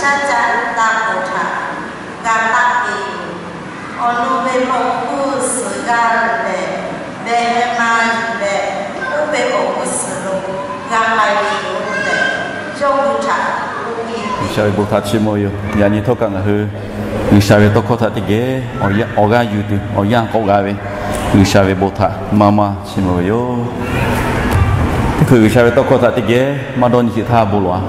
shaˉ caˆ taˇ k'oˍ htaꞈ g'a taˆ ve yoˬ. Awˬ nu ve mawꞈ k'oˆ suhˍ g'aˇ lehˬ, vehˬ heh ma yuˬ leh, oˇ ve awˬ g'uˇ suhˍ lo g'a k'ai ve yoˬ tehꞈ, yawˇ hui htaꞈ k'oˆ piˇ ve. G'uiˬsha ve bon htaꞈ chiˇ mvuh ve yoˬ. Yaꞈ nyi htawˇ kaꞈ ngaˬ hui G'uiˬsha ve tawˇ hkawˇ htaꞈ teˇ geh awˬ g'aˇ yuˬ tuˬ awˬ yanˇ k'awꞈ g'a ve G'uiˬsha ve bon htaꞈ maˇ maˇ chiˇ mvuh ve yoˬ. Teˇ hkui G'uiˬsha ve tawˇ hkawˇ htaꞈ teˇ geh maˇ dawˇ nyi sheˍ htaˇ bon lawˬ-a.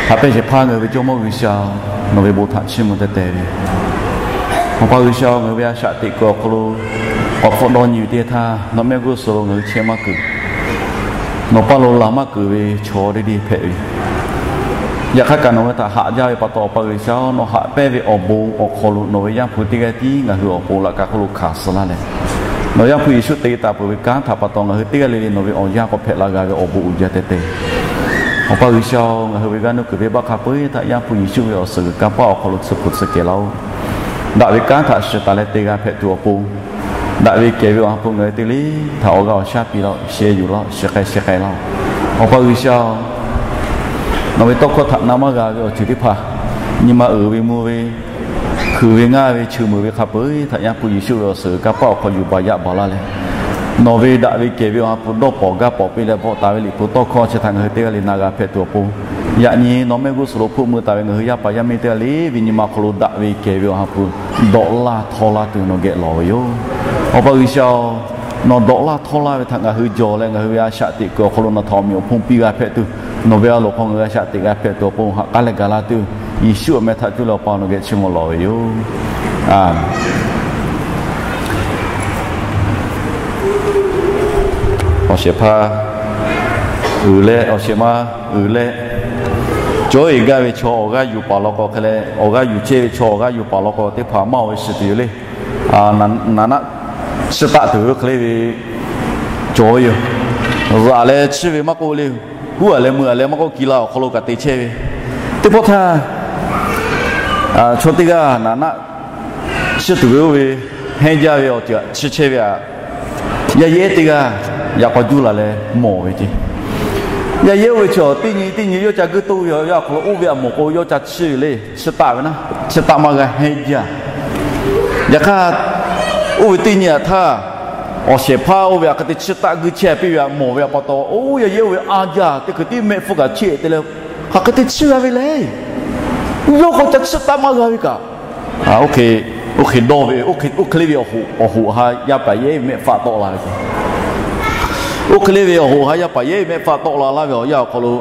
Haꞈ pehnˇ shehˍ hpaˇ ngaˬ hui ve Jawˇmawˇ G'uiˬsha-oˬ, nawˬ ve bon htaꞈ chiˇ mvuh teh teh ve yoˬ. Awˬ pa G'uiˬsha-oˬ, ngaˬ hui ve a shaꞈ teꞈ kuiˬ awˬ hk'aw lo k'awꞈ hpfuhˆ dawˇ nyi ve teˇ htaˇ, nawˬ mehˆ g'uˇ suhˍ lo ngaˬ hui chehˇ maˇ kuiˬ, nawˬ paˇ lo laˬ maˇ kuiˬ ve chaw deˇ deˇ hpehꞈ ve yoˬ. Yaꞈ hk'aˇ kaꞈ nawˬ ngaˬ hui htaꞈ haꞈ jaˇ ve pa taw, Awˬ pa G'uiˬsha-oˬ, nawˬ haꞈ pehnˇ ve awˬ bon awˬ hk'aw lo nawˬ ve Yaˇ hpu teˇ g'aˇ tiˉ ngaˬ hui awˬ pon laꞈ ka hk'oˆ lo hkanˍ suh laˇ leh, nawˬ Yaˇ hpu Yeˍsuˆ te taˍ peuˬ ve kanˉ htaꞈ pa taw ngaˬ hui teˇ g'aˇ le le nawˬ ve awˬ yanˇ k'awꞈ hpehꞈ la g'a ve awˬ bon uiˍ jaˇ teh teh. Awˬ pa G'uiˬsha-oˬ, ngaˬ hui ve g'aˇ nuˇ kuiˬ venˇbaˆ hk'a peu-eˬ htaꞈ Yaˇ hpu Yeˍsuˆ ve awˬ suhˍ g'uiˬ kanˇ paˆ awˬ hk'aw lo tsuhˇ hpu tsuhˇ kehˬ laˇ-oˆ. Daꞈ ve kanˉ htaꞈ shiˍ taˍ leh te g'a hpehꞈ tuˬ awˬ pon, daꞈ ve kehˬ ve awˬ ha hpu ngaˬ hui teˇ g'aˇ le htaꞈ awˬ g'aˇ awˬ shaˉ piˇ laˇ-oˆ, sheh yuˬ laˇ-oˆ, shiˍ k'ai sheh k'ai laˇ-oˆ. Awˬ pa G'uiˬsha-oˬ, nawˬ ve tawˇ hkawˇ htaꞈ na maˇ g'a ve awˬ ceuˬ teˇ hpaˍ, nyi ma uiˍ ve mvuh ve, hkui ve ngaˇ ve cheuˬ meuˬ ve hk'a peu-eˬ htaꞈ Yaˇ hpu Yeˍsuˆ ve awˬ suhˍ g'uiˬ kanˇ paˆ awˬ hk'aw yuˬ baˬ yaꞈ baˬ laˇ leh, nawˬ ve daꞈ ve kehˬ ve awˬ ha hpu dawˇ pawnˍ gaˇ pawnˍ piˇ leh bvuhꞈ taˍ ve Liꞈ hpu tawˇ hkawˇ chi htaꞈ ngaˬ hui teˇ g'aˇ le na g'a hpehꞈ tuˬ awˬ pon, yaꞈ nyi nawˬ mehˆ g'uˇ suhˍ lo hpoˆ meuˇ taˍ ve ngaˬ hui yaˇ paˍ yaˇ miˇ teˇ g'aˇ le ve nyi ma hk'aw lo daꞈ ve kehˬ ve awˬ ha hpu dawꞈ laˇ htawˇ laˇ tuˬ nawˬ geh lawˬ ve yoˬ. Awˬ pa G'uiˬsha-oˬ, nawˬ dawꞈ laˇ htawˇ laˇ ve htaꞈ ngaˬ hui jawˬ leh ngaˬ hui ve a shaꞈ teꞈ kuiˬ awˬ hk'aw lo nawˬ htaꞈ awˬ meꞈ awˬ hponˇ piˇ g'a hpehꞈ tuˬ, nawˬ ve a loˍ hk'aw ngaˬ hui a shaꞈ teꞈ g'a hpehꞈ tuˬ awˬ pon haꞈ k'aˉ leh gaˬ la tuˬ, Yeˍsuˆ awˬ meh htaꞈ cuˇ leh Awˬ pa nawˬ geh chiˇ mvuh lawˬ ve yoˬ. Awˬ shehˍ hpaˇ uiˍ leh awˬ shehˍ ma uiˍ leh, cawˇ-e gaˇ ve chaw awˬ g'aˇ yuˬ paˍ law k'o hk'e leh, awˬ g'aˇ yuˬ chehˇ ve chaw awˬ g'aˇ yuˬ paˍ law k'o teˇ hpaˍ maˇ oˬ ve shiˍ tuˬ yoˬ le. Naˍ naˆ chiˇ taˆ tuˬ ve hk'e le ve cawˬ ve yoˬ. Zaꞈ leh chiˇ ve maˇ k'oˆ le, huˉ-a leh meuˇ-a leh maˇ k'oˆ, ki la awˬ hk'aw lo kaꞈ te chehˇ ve. Teˇ pawˆ htaˇ, chaw teˇ g'aˇ naˍ naˆ chiˇ tuˬ ve oˇ ve hehnˇ jaˇ ve awˬ ceuˬ chiˇ chehˇ ve aꞈ, yaˇ yehˉ teˇ g'aˇ yaꞈ k'aw juˇ la leh mawˬ ve ceˇ. Yaˇ yehˉ oˇ ve chaw teˇ nyi teˇ nyi yawˇ ca guiˇ toˇ ve awˬ yanˇ awˬ hk'aw lo oˇ ve aꞈ mawˬ k'o, yawˇ ca chiˇ ve le, chiˇ taˆ ve naˆ, chiˇ taˆ maˇ g'a hehnˇ jaˇ. Yaꞈ hk'aˇ, oˇ ve teˇ nyi aꞈ htaˇ, awˬ shehˍ hpaˇ oˇ ve aꞈ hk'e te chiˇ taˆ guiˇ chehˇ piˇ ve aꞈ mawˬ ve aꞈ pa taw, oˇ yaˇ yehˉ oˇ ve a jaˇ teˇ hkui tiˉ mehˆ hpfuhˇ kaꞈ chiˇ-e te leh, hk'aˬ hk'e te chiˇ g'a ve le. Yawˇ k'o ca chiˇ taˆ maˇ g'a ve kaꞈ, oˇ hk'e dawˇ ve, oˇ hk'e le ve awˬ hoꞈ ha yaˇ paˍ yehˉ ve mehˆ faˆ tawˆ la ve ceˇ. Oˇ hk'e le ve awˬ hoꞈ ha yaˇ paˍ yehˉ ve mehˆ faˆ tawˆ la laˇ ve awˬ yanˇ awˬ hk'aw lo,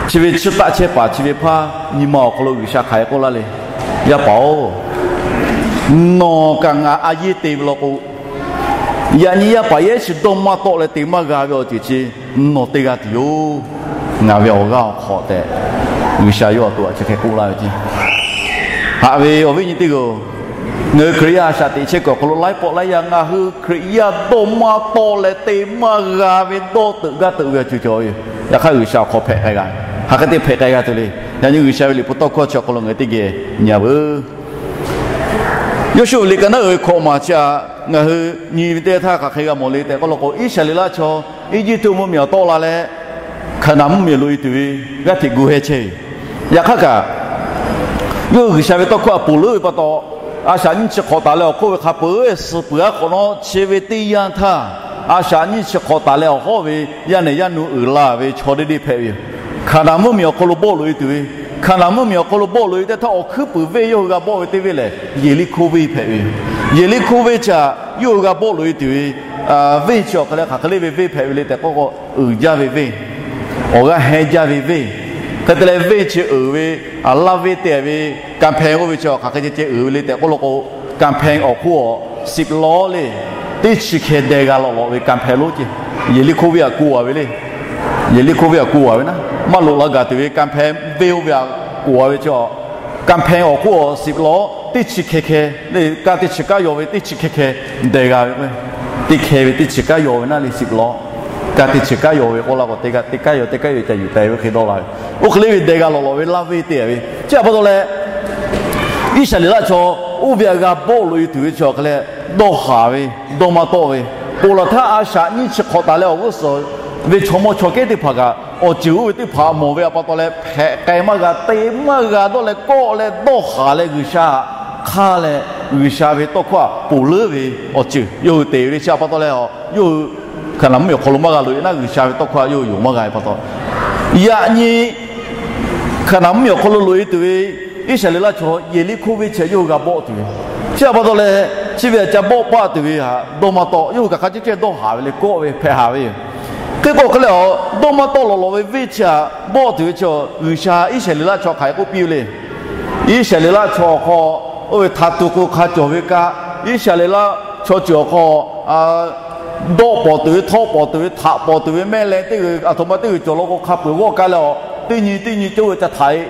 chi ve chiˇ taˆ chehˇ paˍ chi ve hpaˇ nyi ma awˬ hk'aw lo G'uiˬsha hk'aˬ hk'e k'oˆ laˇ le. Yaˇ paˍ-oˬ, nawˬ kaꞈ ngaˬ a yehˉ te ve law k'o, yaꞈ nyi yaˇ paˍ yehˉ chi dawˇ maˇ tawˆ leh te maˇ g'a ve awˬ ceuˬ chi nawˬ te g'a tuˬ yoˬ, ngaˬ ve awˬ g'aˇ awˬ hk'aw tehꞈ, G'uiˬsha yawˇ awˬ to aꞈ chi hk'e k'oˆ laˇ ve ceˇ. Haꞈ ve awˬ viˉ nyi teˇ g'aˇ-oˬ, ngaˬ hui Hkriꞈ yaˇ a shaꞈ teꞈ chehˇ kuiˬ awˬ hk'aw lo laiˉ pawˆ laiˉ yaˇ ngaˬ hui Hkriꞈ yaˇ dawˇ maˇ tawˆ leh te maˇ g'a ve dawˇ teuꞈ gaˇ teuꞈ ve awˬ ceuˬ cawˬ ve yoˬ. Yaꞈ hk'aˇ G'uiˬsha awˬ hk'aw hpehꞈ k'ai g'a. Hk'aˬ hk'e te hpehꞈ k'ai g'a tuˬ le. Yaꞈ nyi G'uiˬsha ve Liꞈ hpu tawˇ hkawˇ chi awˬ hk'aw lo ngaˬ hui teˇ geh nyi-a veuˬ. Yawˇshuˆ ve liꞈ ka naˉ uiˍ ve hkawꞈ maˬ chi aꞈ ngaˬ hui nyi ve teˇ htaˇ hk'aˬ hk'e g'a mawˬ le tehꞈ k'oˆ law k'o, Iˉsaˍreˍlaˆ chaw Eˇjiˇtuꞈ mvuhˇmiˬ awˬ tawˆ la leh, Hkaˍnanˍ mvuhˇmiˬ loꞈ-e tuˬ ve g'aˇ hteꞈ gu heh chehˇ ve. Yaꞈ hk'aˇ kaꞈ, yawˇ hui G'uiˬsha ve tawˇ hkawˇ aꞈ ponˬ leuˉ ve pa taw, a shaꞈ nyiˇ chi hk'awꞈ taˍ leh awˬ hk'oˆ ve hk'a peu-eˬ suh peuˬ-a hk'awꞈ nawˉ, chi ve teˇ yanˇ htaˇ, a shaꞈ nyiˇ chi hk'awꞈ taˍ leh awˬ hawˉ ve yaˇ nehˬ yaˇ nu uiˍ la ve chaw deˇ deˇ hpehꞈ ve yoˬ. Hkaˍnanˍ mvuhˇmiˬ awˬ hk'aw lo bawˆ loꞈ-e tuˬ ve, Hkaˍnanˍ mvuhˇmiˬ awˬ hk'aw lo bawˆ loꞈ-e teˇ htaˇ awˬ hkuiˉ puiˍ venˇ yawˇ hui g'a bawˆ ve teˇ venˇ lehˬ, Yeˍriˆhkoˇ venˇ hpehꞈ ve yoˬ. Yeˍriˆhkoˇ venˇ chi aꞈ yawˇ hui g'a bawˆ loꞈ-e tuˬ ve venˇ chi awˬ hk'e leh hk'aˬ hk'e le ve venˇ hpehꞈ ve le tehꞈ k'oˆ k'o, uiˍ jaˇ ve venˇ, awˬ g'aˇ heh jaˇ ve venˇ. Hk'e te leh venˇ chi uiˍ ve, laˇ venˇ te ve, kanˇ hpehˇ oˇ ve chi hk'aˬ hk'e ceh ceh uiˍ ve le tehꞈ k'oˆ law k'o, kanˇ hpehˇ awˬ hk'oˆ awˬ siˍ lawˉ le, teˇ chi hkeh deh g'a lawꞈ lawꞈ ve kanˇ hpehˇ lonˉ ceh, Yeˍriˆhkoˇ venˇ aꞈ ko-a ve le. Yeˍriˆhkoˇ venˇ aꞈ ko-a ve naˉ, maˇ loꞈ la gaˬ tuˬ ve kanˇ hpehˇ venˇ oˇ ve aꞈ ko-a ve chi, kanˇ hpehˇ awˬ hk'oˆ awˬ siˍ lawˉ teˇ chi hkeh hkeh le, kanˇ teˇ chi kanˉ yaw ve teˇ chi hkeh hkeh deh g'a ve k'o, teˇ hkeh ve teˇ chi kanˉ yaw ve naˉ le siˍ lawˉ, kanˇ teˇ chi kanˉ yaw ve k'oˆ laˇ k'o, teˇ kanˉ teˇ kanˉ yaw teˇ kanˉ yaw ca yuˬ teh ve hk'e dawˇ la ve, oˇ hk'e le ve deh g'a lawꞈ lawꞈ ve laˇ venˇ te ve. Chi aꞈ pa taw leh, Iˉsaˍreˍlaˆ chaw oˇ ve aꞈ g'a bawˆ loꞈ-e tuˬ ve chi awˬ hk'e leh, dawˇ haˍ ve, dawˇ maˇ tawˆ ve, ponˬ laˬ htaˇ a shaꞈ nyiˇ chi hk'awꞈ taˍ leh awˬ g'uˇ suhˍ ve chaw mawˇ chaw kehˉ teˇ hpaˍ kaꞈ awˬ ceuˬ oˇ ve teˇ hpaˍ mawˬ ve awˬ pa taw leh, hpehꞈ k'ai maˇ g'a, te maˇ g'a dawˇ leh kawˆ leh dawˇ haˍ leh G'uiˬsha hk'aˇ leh, G'uiˬsha ve tawˇ hkawˇ htaꞈ ponˬ leuˉ ve awˬ ceuˬ yawˇ hui te ve le. Chi awˬ pa taw leh, yawˇ hui Hkaˍnanˍ mvuhˇmiˬ awˬ hk'aw lo maˇ g'a loꞈ e naˉ, G'uiˬsha ve tawˇ hkawˇ htaꞈ yawˇ hui yonˍ maˇ g'a ve pa taw, yaꞈ nyi Hkaˍnanˍ mvuhˇmiˬ awˬ hk'aw lo loꞈ e tuˬ ve Iˉsaˍreˍlaˆ chaw Yeˍriˆhkoˇ venˇ chi yawˇ hui g'a bawˆ tuˬ ve. Chi awˬ pa taw leh, chi ve htaꞈ ca bawˆ paˆ tuˬ ve htaꞈ dawˇ maˇ tawˆ, yawˇ hui kaꞈ hk'a ceh ceh dawˇ haˍ ve le, kawˆ ve hpehꞈ haˍ ve yoˬ. Hk'e k'o hk'e leh, dawˇ maˇ tawˆ lawꞈ lawꞈ ve venˇ chi htaꞈ bawˆ tuˬ ve chi, G'uiˬsha Iˉsaˍreˍlaˆ chaw hk'aˬ hk'e k'oˆ piˇ ve le. Iˉsaˍreˍlaˆ chaw awˬ hk'aw oˇ ve htaꞈ tuˬ k'o hk'a cawˬ ve kaꞈ, Iˉsaˍreˍlaˆ chaw ceuˬ awˬ hk'aw dawˆ pawˍ tuˬ ve, htawˆ pawˍ tuˬ ve, htaꞈ pawˍ tuˬ ve mehˆ leh teˇ g'uiˬ aˬ htoꞈ ma teˇ g'uiˬ cawˬ law k'o, hk'a peu-eˬ g'awˇ kaˇ leh, teˇ nyi teˇ nyi coˇ ve ca htaꞈ e,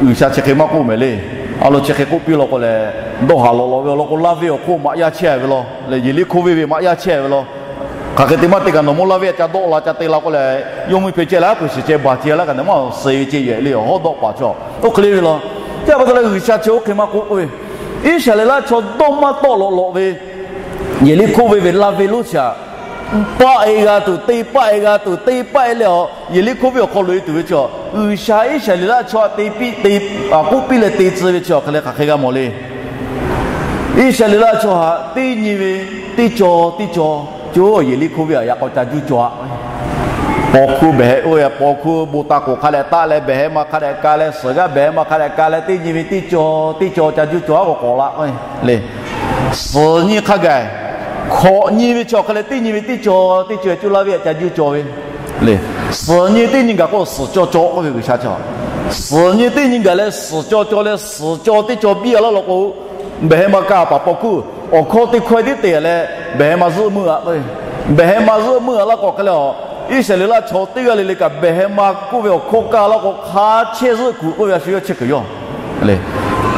G'uiˬsha chi hk'e maˇ k'oˆ mehˍ le. Awˬ lawn chi hk'e k'oˆ piˇ law k'o leh, dawˇ haˍ lawꞈ lawꞈ ve awˬ lawn k'o, Laˇ venˇ awˬ hk'oˆ maꞈ yaˇ chehˇ ve law leh, Yeˍriˆhkoˇ venˇ ve maꞈ yaˇ chehˇ ve law. Hk'aˬ hk'e te maˇ te kaꞈ nawˬ mawˇ Laˇ venˇ ca dawˆ la ca te la k'oˆ leh, yawˇ mvuhˇ hpe ceh laˇ peuˬ shiˍ ceh baˬ ceh laˇ kaꞈ nawˬ maˇ suh ve ceh yehˬ le, awˬ hawˉ dawˆ paˍ chaw. Oˇ hk'e le ve law. Chi awˬ pa taw leh G'uiˬsha chi oˇ hk'e maˇ k'oˆ k'oˆ ve, Iˉsaˍreˍlaˆ chaw dawˇ maˇ tawˆ lawꞈ lawꞈ ve Yeˍriˆhkoˇ venˇ ve Laˇ venˇ lonˉ chi htaꞈ paˆ e g'a tuˬ, te paˆ e g'a tuˬ, te paˆ e leh, Yeˍriˆhkoˇ venˇ awˬ hk'aw loꞈ e tuˬ ve chi, G'uiˬsha Iˉsaˍreˍlaˆ chaw htaꞈ te piˇ te, k'oˆ piˇ leh te tcuh ve chi awˬ hk'e leh hk'aˬ hk'e g'a mawˬ le. Iˉsaˍreˍlaˆ chaw htaꞈ teˇ nyi ve teˇ caw teˇ caw, co Yeˍriˆhkoˇ venˇ htaꞈ yaꞈ k'aw ca juˇ caw a. Paw hkuˇ behˬ hehꞈ oˇ ve, paw hkuˇ bon taˇ k'oˍ hk'a dehꞈ taˆ leh behˬ hehꞈ ma hk'a dehꞈ ka leh, suhˍ g'aˇ behˬ hehꞈ ma hk'a dehꞈ ka leh, teˇ nyi ve teˇ caw teˇ caw ca juˇ caw a k'o k'awꞈ la k'o le. Suhˍ nyi hk'a gaˬ hkawꞈ nyi ve chi awˬ hk'e leh, teˇ nyi ve teˇ caw teˇ caw cuˇ Laˇ venˇ htaꞈ ca juˇ caw ve le. Suhˍ nyi teˇ nyi gaˬ k'o suhˍ caw caw k'oˆ ve G'uiˬsha chi, suhˍ nyi teˇ nyi gaˬ leh suhˍ caw caw leh, suhˍ caw teˇ caw biˇ a laˇ law k'o, behˬ hehꞈ ma ka paˍ paw hkuˇ awˬ hkawˇ teˇ hkawehˇ tiˉ te leh, behˬ hehꞈ ma zuhˆ meuˇ a k'o, behˬ hehꞈ ma zuhˆ meuˇ a laˇ k'o hk'e leh, Iˉsaˍreˍlaˆ chaw teˇ g'aˇ le le kaꞈ behˬ hehꞈ ma k'oˆ ve awˬ hkawˇ ka laˇ k'o, hk'a chehˇ zuhˆ kuˬ k'oˆ ve a shu yawˇ chehˇ kuiˬ yawˇ le.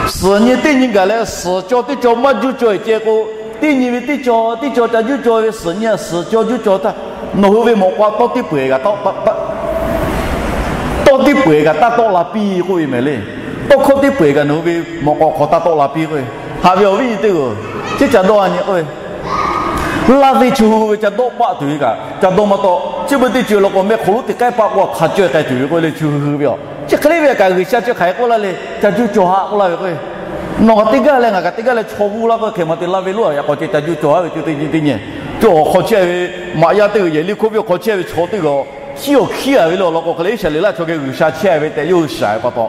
Suhˍ nyi teˇ nyi gaˬ leh suhˍ caw teˇ caw maˇ juˇ caw e ceh k'o, teˇ nyi ve teˇ caw teˇ caw ca juˇ caw ve, suhˍ nyi a suhˍ caw juˇ caw htaˇ, nawˬ hui ve mawꞈ k'aw tawˇ tiˉ peuˬ e kaꞈ tawˇ tiˉ peuˬ e kaꞈ taˇ tawˆ la piˇ k'oˆ ve mehˍ le. Tawˇ hkawˇ tiˉ peuˬ e kaꞈ nawˬ hui ve mawꞈ k'aw hk'aw taˇ tawˆ la piˇ k'oˆ ve. Haꞈ ve awˬ viˉ nyi teˇ g'aˇ, chi ca dawˇ a nyi k'oˆ ve, Laˇ venˇ chi hui ve ca dawˆ paˆ tuˬ ve kaꞈ ca dawˇ maˇ tawˆ. Chi beuꞈ teˇ ceuˬ law k'o, mehˆ hk'oꞈ lonˉ teˇ k'ehˉ paˆ k'o hk'a caweh k'ai tuˬ ve k'oˆ le, chi hui hui ve a. Chi hk'e le ve kaꞈ G'uiˬsha chi hk'aˬ hk'e k'oˆ laˇ le, ca juˇ caw haꞈ k'oˆ laˇ ve k'o, nawˬ kaꞈ teˇ g'aˇ leh ngaˬ kaꞈ teˇ g'aˇ leh chaw g'uˇ laˇ k'o, hk'e ma te Laˇ venˇ lonˉ a yaꞈ k'aw ceh ca juˇ caw haꞈ ve co teˇ nyi teˇ nyi, co awˬ hk'aw chehˇ ve maꞈ yaˇ teˇ g'uiˬ, Yeˍriˆhkoˇ venˇ awˬ hk'aw chehˇ ve chaw teˇ g'aˇ, hiˉ awˬ hkiˉ a ve le. Awˬ lawn k'o hk'e leh Iˉsaˍreˍlaˆ chaw geh G'uiˬsha chehˇ ve tehꞈ yawˇ hui shiˍ ve pa taw,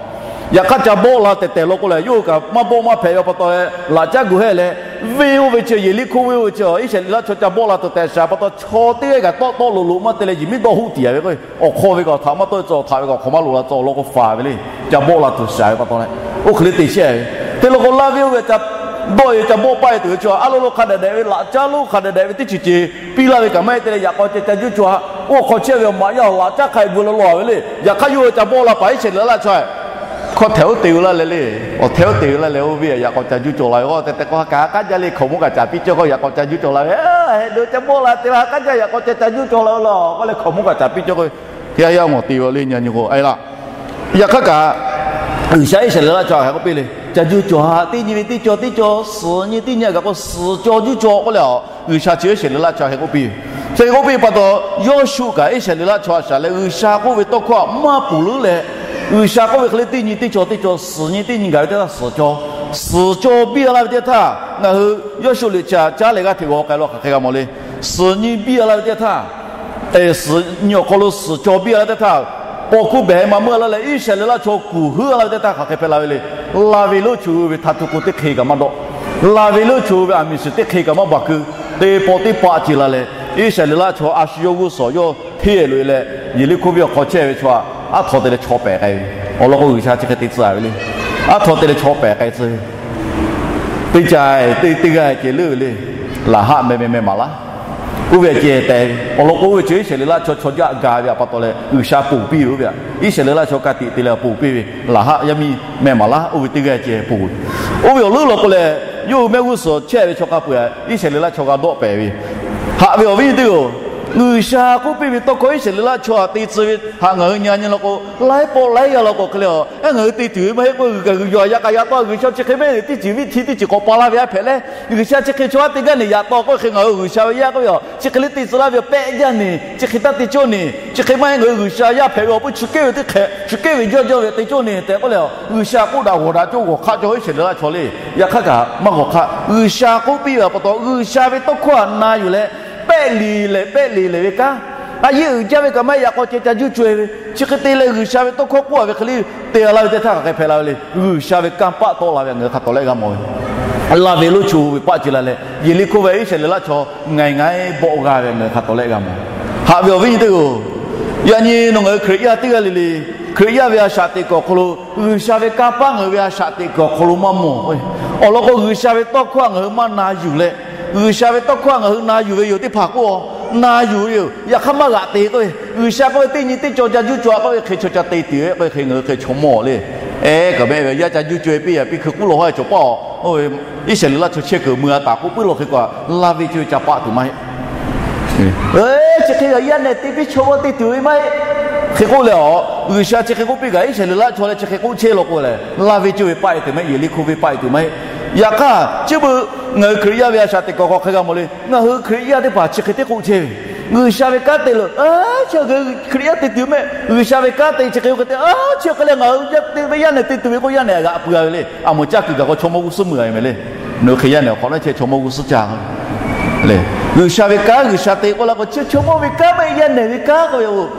yaꞈ hk'aˇ ca bawˆ la tehˬ tehˬ law k'o leh, yawˇ hui kaꞈ maˇ bawˆ maˇ hpehꞈ ve pa taw leh, laꞈ caˉ gu hehˆ leh, venˇ oˇ ve chi Yeˍriˆhkoˇ venˇ oˇ ve chi Iˉsaˍreˍlaˆ chaw ca bawˆ la tuˬ tehꞈ shiˍ pa taw, chaw teˇ g'aˇ kaꞈ tawˆ tawˆ loꞈ loꞈ maˇ te leh, yehˬ miˉ dawˇ huˆ tiˍ a ve k'o, awˬ hk'aw ve kaꞈ htaꞈ maˇ tawˆ tcuh, htaꞈ ve kaꞈ hk'awꞈ maˇ loꞈ la tcuh, awˬ lawn k'o faˍ ve le. Ca bawˆ la tuˬ shiˍ ve pa taw leh, oˇ hk'e le te shehˆ ve. Te law k'o, Laˇ venˇ oˇ ve ca dawˆ e ca bawˆ paˆ e tuˬ ve chi, a lo lo hk'a dehꞈ dehꞈ ve laꞈ caˉ lonˉ hk'a dehꞈ dehꞈ ve teˇ ceuˬ ceuˬ piˇ laˇ ve kaꞈ maˇ heˆ te leh, yaꞈ k'aw ceh ca juˇ caw haꞈ, oˇ hk'aw chehˇ ve awˬ maꞈ yaˇ awˬ laꞈ caˉ hk'a dehꞈ gu la law ve le. Yaꞈ hk'aˇ yawˇ hui ca bawˆ la paˍ Iˉsaˍreˍlaˆ chaw hk'aw htehꞈ oˇ te u laˇ leh le, awˬ htehꞈ oˇ te u laˇ leh, oˇ ve yaꞈ k'aw ca juˇ caw la ve k'o, tehꞈ tehꞈ k'o ha kaꞈ ha k'aˉ jaˇ le, hkaoˍmonˇ kaꞈ caˍ piˇ cawˇ k'o, yaꞈ k'aw ca juˇ caw la ve, heˆ do ca bawˆ la te la ha k'aˉ jaˇ yaꞈ k'aw ca ca juˇ caw la ve law k'oˆ leh, hkaoˍmonˇ kaꞈ caˍ piˇ cawˇ k'o, yaˇ yaˇ mawˬ te ve le nyi nyi k'o a laˇ. Yaꞈ hk'aˇ kaꞈ, G'uiˬsha Iˉsaˍreˍlaˆ chaw hk'aˬ hk'e k'oˆ piˇ le, ca juˇ caw haꞈ, teˇ nyi ve teˇ caw teˇ caw, suhˍ nyi teˇ nyi a gaˬ k'o suhˍ caw juˇ caw k'oˆ leh, G'uiˬsha chi Iˉsaˍreˍlaˆ chaw hk'aˬ hk'e k'oˆ piˇ ve. Chi hk'e k'oˆ piˇ pa taw, Yawˇshuˆ kaꞈ Iˉsaˍreˍlaˆ chaw a shaˍ leh G'uiˬsha k'oˆ ve tawˇ hkawˇ htaꞈ maˇ ponˬ leuˉ leh, G'uiˬsha k'oˆ ve hk'e le teˇ nyi teˇ caw teˇ caw, suhˍ nyi teˇ nyi gaˬ ve teˇ htaˇ suhˍ caw, suhˍ caw biˇ a laˇ ve teˇ htaˇ, ngaˬ hui Yawˇshuˆ liꞈ chi caˉ leh g'aˇ hteꞈ g'aw k'ai law hk'aˬ hk'e g'a mawˬ le. Suhˍ nyi biˇ a laˇ ve teˇ htaˇ, suhˍ nyi awˬ hk'aw lo suhˍ caw biˇ a laˇ teˇ htaˇ, paw hkuˇ behˬ ma meuˇ a laˇ leh Iˉsaˍreˍlaˆ chaw kuˬ heuˆ a laˇ ve teˇ htaˇ hk'aˬ hk'e hpehꞈ la ve le. Laˇ venˇ lonˉ chi hui ve htaꞈ tuˬ k'o teˇ hk'e kaꞈ maˇ dawˆ. Laˇ venˇ lonˉ chi hui ve aˬ miˍ shiˍ teˇ hk'e kaꞈ maˇ baˬ keu. Teˇ pawˆ teˇ paˆ ce la leh, Iˉsaˍreˍlaˆ chaw a shu yawˇ g'uˇ suhˍ yawˇ hteˇ loꞈ e leh, Yeˍriˆhkoˇ venˇ awˬ hk'aw chehˇ ve chaw aˬ htoꞈ te leh chaw pehˬ k'ai ve. Awˬ lawn k'o G'uiˬsha chi hk'e te tcuh ve le. Aˬ htoꞈ te leh chaw pehˬ k'ai tcuh ve, teˇ ca teˇ g'aˇ ceh leuˉ ve le. Laˍhaˆ meh meh meh maˍ laˇ. Oˇ ve ceh tehꞈ ve awˬ lawn k'o, oˇ ve chi Iˉsaˍreˍlaˆ chaw chaw jaˇ ga ve a pa taw leh G'uiˬsha ponˬ piˇ ve oˇ ve a. Iˉsaˍreˍlaˆ chaw ka tiꞈ te leh ponˬ piˇ ve Laˍhaˆ yaˇ miˇ meh maˍ laˇ. Oˇ ve teˇ g'aˇ ceh ponˬ ve. Oˇ ve awˬ leuˉ law k'o leh, yawˇ hui mehˆ g'uˇ suhˍ chehˇ ve chaw hk'a peu-eˬ Iˉsaˍreˍlaˆ chaw g'a dawˆ pehˍ ve. Haꞈ ve awˬ viˉ nyi teˇ-oˬ, G'uiˬsha k'oˆ piˇ ve tawˇ hkawˇ Iˉsaˍreˍlaˆ chaw htaꞈ te tcuh ve htaꞈ ngaˬ hui nyi nyi law k'o, laiˉ pawˆ laiˉ yaˇ law k'o hk'e le, a ngaˬ hui te tuˬ ve maˇ heˆ k'o, g'uiˬ kaꞈ g'uiˬ yaw yaꞈ k'aꞈ yaꞈ taw, G'uiˬsha chi hk'e mehˆ teˇ ceuˬ viˇ hti teˇ ceuˬ k'awꞈ pa laˇ ve yaˇ hpehꞈ leh, G'uiˬsha chi hk'e chaw haˉ te gaˇ neˬ yaꞈ taw k'oˆ hk'e ngaˬ hui G'uiˬsha ve yaˇ k'oˆ ve a, chi hk'e le te tcuh laˇ ve yoˬ, pehˆ jaˇ neˬ, chi hk'e taˇ te cawˇ neˬ, chi hk'e maˇ heˆ, ngaˬ hui G'uiˬsha yaˇ hpehꞈ ve awˬ pui chi kehˉ ve teˇ hk'e chi kehˉ ve jawˇ jawˇ ve te cawˇ neˬ tehꞈ k'oˆ leh, G'uiˬsha k'oˆ daꞈ g'awˬ daꞈ cawˇ g'awˬ hk'aˆ cawˇ Iˉsaˍreˍlaˆ chaw le. Yaꞈ hk'aˇ kaꞈ maˇ g'awˬ hk'aˆ. G'uiˬsha k'oˆ piˇ ve pa taw, G'uiˬsha ve tawˇ hkawˇ htaꞈ na yuˬ leh, pehˆ liˍ lehˬ pehˆ liˍ lehˬ ve kanˉ, a yehˇ uiˍ jaˇ ve kaꞈ maˇ heˆ, yaꞈ k'aw ceh ca juˇ co-e ve, chi hk'e te leh G'uiˬsha ve tawˇ hkawˇ k'oˆ a ve hk'e le te a laˇ ve teˇ htaˇ hk'aˬ hk'e hpehꞈ la ve le. G'uiˬsha ve kanˇ paˆ tawˆ la ve ngaˬ hui hk'a tawˍ lehˆ g'a mawˬ ve, laˇ ve lonˉ cho ve paˆ ce la leh, Yeˍriˆhkoˇ ve Iˉsaˍreˍlaˆ chaw ngaiˬ ngaiˉ bawˆ g'a ve ngaˬ hui hk'a tawˍ lehˆ g'a mawˬ. Haꞈ ve awˬ viˉ nyi teˇ-oˬ, yaꞈ nyi nawˬ ngaˬ hui Hkriꞈ yaˇ teˇ g'aˇ le le, Hkriꞈ yaˇ ve a shaꞈ teꞈ kuiˬ awˬ hk'aw lo G'uiˬsha ve kanˇ paˆ ngaˬ hui ve a shaꞈ teꞈ kuiˬ awˬ hk'aw lo maˇ mawˬ. Awˬ lawn k'o, G'uiˬsha ve tawˇ hkawˇ htaꞈ ngaˬ hui maˇ na yuˬ leh, G'uiˬsha ve tawˇ hkawˇ htaꞈ ngaˬ hui na yuˬ ve yoˬ teˇ hpaˍ k'oˆ a, na yuˬ ve yoˬ. Yaꞈ hk'aˇ maˇ g'aꞈ te k'oˆ ve, G'uiˬsha k'oˆ ve teˇ nyi teˇ cawˬ ca juˇ co-a k'oˆ ve hk'e chaw ca te tuˬ ve k'oˆ ve hk'e ngaˬ hui hk'e chaw mawˬ le. Ehˉ, kaꞈ mehˆ ve yaˇ ca juˇ co-e piˇ yaꞈ piˇ hkui k'oˆ lawˬ haw e cawˬ paˇ-oˬ. Iˉsaˍreˍlaˆ chaw chehˇ kuiˬ mui a taˍ k'oˆ puiˉ lawˬ hk'e kaꞈ, laˇ ve cawˇ ve ca paˆ tuˬ maˇ heˆ. Chi hk'e g'a yaˇ nehˬ te piˇ chaw g'aw te tuˬ ve maˇ heˆ. Hk'e k'oˆ leh a, G'uiˬsha chi hk'e k'oˆ piˇ kaꞈ, Iˉsaˍreˍlaˆ chaw leh chi hk'e k'oˆ chehˇ law k'o lehˬ, laˇ ve cawˇ ve paˆ e tuˬ maˇ heˆ, Yeˍriˆhkoˇ venˇ paˆ e tuˬ maˇ heˆ. Yaꞈ hk'aˇ chi beuꞈ ngaˬ hui Hkriꞈ yaˇ ve a shaꞈ teꞈ kuiˬ hk'aw hk'e g'a mawˬ le. Ngaˬ hui Hkriꞈ yaˇ teˇ hpaˍ chi hk'e te k'oˆ chehˇ ve, G'uiˬsha ve kanˉ te leh, a, chi Hkriꞈ yaˇ te tuˬ mehˆ, G'uiˬsha ve kanˉ te chi hk'e k'oˆ hk'e te, a, chi hk'e leh ngaˬ hui yaˇ te ve yaˇ nehˬ te tuˬ ve k'o, yaˇ nehˬ g'aꞈ pui a ve le. A moˍ caˇ kuiˬ gaˬ k'o chaw mawˇ g'uˇ suhˉ mui a ve mehˍ le. Nawˬ hui hk'e yaˇ nehˬ awˬ hk'awꞈ nawˉ chehˇ chaw mawˇ g'uˇ suhˉ caˇ le. G'uiˬsha ve kanˉ G'uiˬsha te k'oˆ la k'o, chi chaw mawˇ ve kanˉ maˇ heˆ, yaˇ nehˬ ve kanˉ k'oˆ ve,